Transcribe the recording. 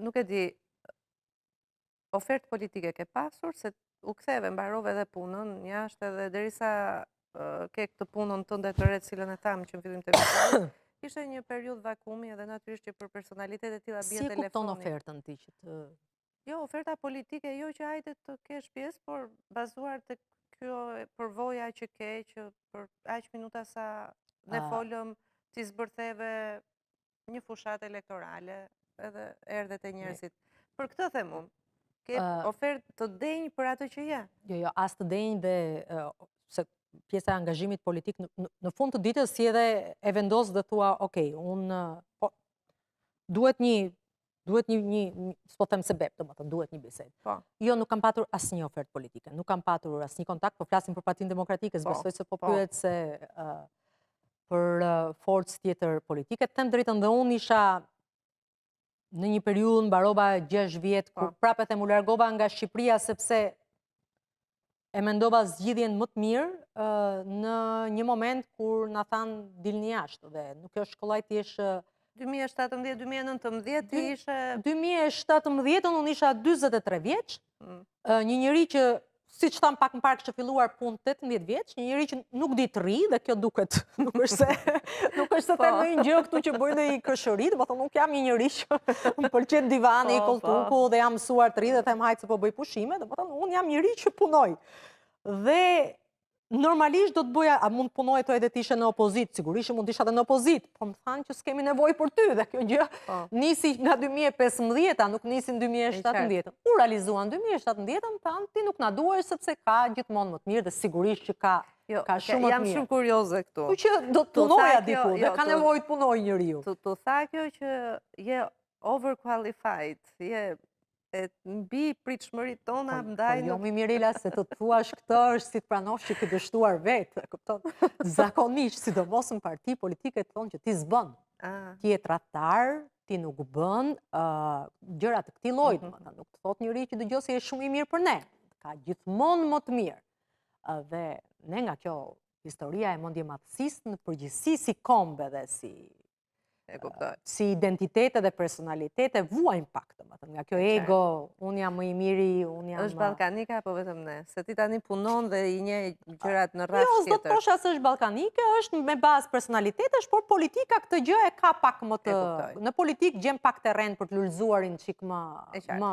Nuk e di, ofertë politike ke pasur, se u ktheve, mbarove edhe punën, jashtë edhe derisa ke këtë punën tënde të re të cilën e thamë që në fillim të emisionit, ishte një periudhë vakumi edhe natyrisht që për personalitete të tilla bie Si e kupton telefoni. ofertën ti që të Jo, oferta politike jo që hajde të kesh pjesë, por bazuar te kjo përvoja që ke, që për aq minuta sa ne folëm, ti zbërtheve një fushatë elektorale edhe erdhe te njerëzit. Për këtë them unë, ke ofertë të denjë për atë që je. Jo, jo, as të denjë dhe se pjesa e angazhimit politik në fund të ditës si edhe e vendos dhe thua, ok, unë po duhet një duhet një, s'po them sebep, domethënë duhet një bisedë. Jo, nuk kam patur asnjë ofertë politike, nuk kam patur asnjë kontakt, po flasim për Partinë Demokratike, s'besoj se po pyet se për forcë tjetër politike. Të them drejtën dhe unë isha në një periudhë mbarova 6 vjet, kur prapë them u largova nga Shqipëria sepse e mendova zgjidhjen më të mirë në një moment kur na thanë dilni jashtë dhe nuk është kollaj të jesh 2017, 2019 ti ishe 2017 unë isha 43 vjeç, një njeri që siç tham pak më parë kishte filluar punë 18 vjeç, një njeri që nuk di të rri dhe kjo duket, nuk është se nuk është se them ndonjë gjë këtu që bëj ndonjë kërshëri, domethënë nuk jam një njeri që më pëlqen divani, koltuku dhe jam mësuar të rri dhe them hajt se po bëj pushime, domethënë unë jam njeri që punoj. Dhe normalisht do të bëja, a mund të punoj të edhe të ishe në opozitë, sigurisht që mund të isha edhe në opozitë, po më thanë që s'kemi nevojë për ty dhe kjo gjë nisi nga 2015-a, nuk nisi në 2017. U realizuan 2017-ën, më thanë ti nuk na duhesh sepse ka gjithmonë më të mirë dhe sigurisht që ka Jo, ka shumë më të jam mirë. shumë kurioze këtu. Ku që do të Tu tha punoja kjo, diku dhe jo, ka nevojë të punoj njeriu. Tu tha kjo që je overqualified, je e mbi pritshmëritë tona, ndaj Po jo, nuk mi Mirela, se të thuash këtë është si të pranosh që ke dështuar vetë, e kupton? Zakonisht, sidomos në parti politike të thonë që ti s'bën. Ti je tradhtar, ti nuk bën, gjëra të këtij lloji, domethënë, nuk të thotë njeri që dëgjoj se je shumë i mirë për ne. Ka gjithmonë më të mirë. Dhe ne nga kjo historia e mendjemadhësisë në përgjithësi si kombe dhe si E kuptoj. si identitete dhe personalitete vuajnë pak, domethënë, nga kjo ego, unë jam më i miri, unë jam Është ballkanike apo vetëm ne? Se ti tani punon dhe i njeh gjërat në Jo, rrafsh s'do të tjetër. thosha se është ballkanike, është me bazë personalitetesh, por politika këtë gjë e ka pak më të E kuptoj. Në politikë gjen pak terren për të lulëzuarin çik më E qartë. më.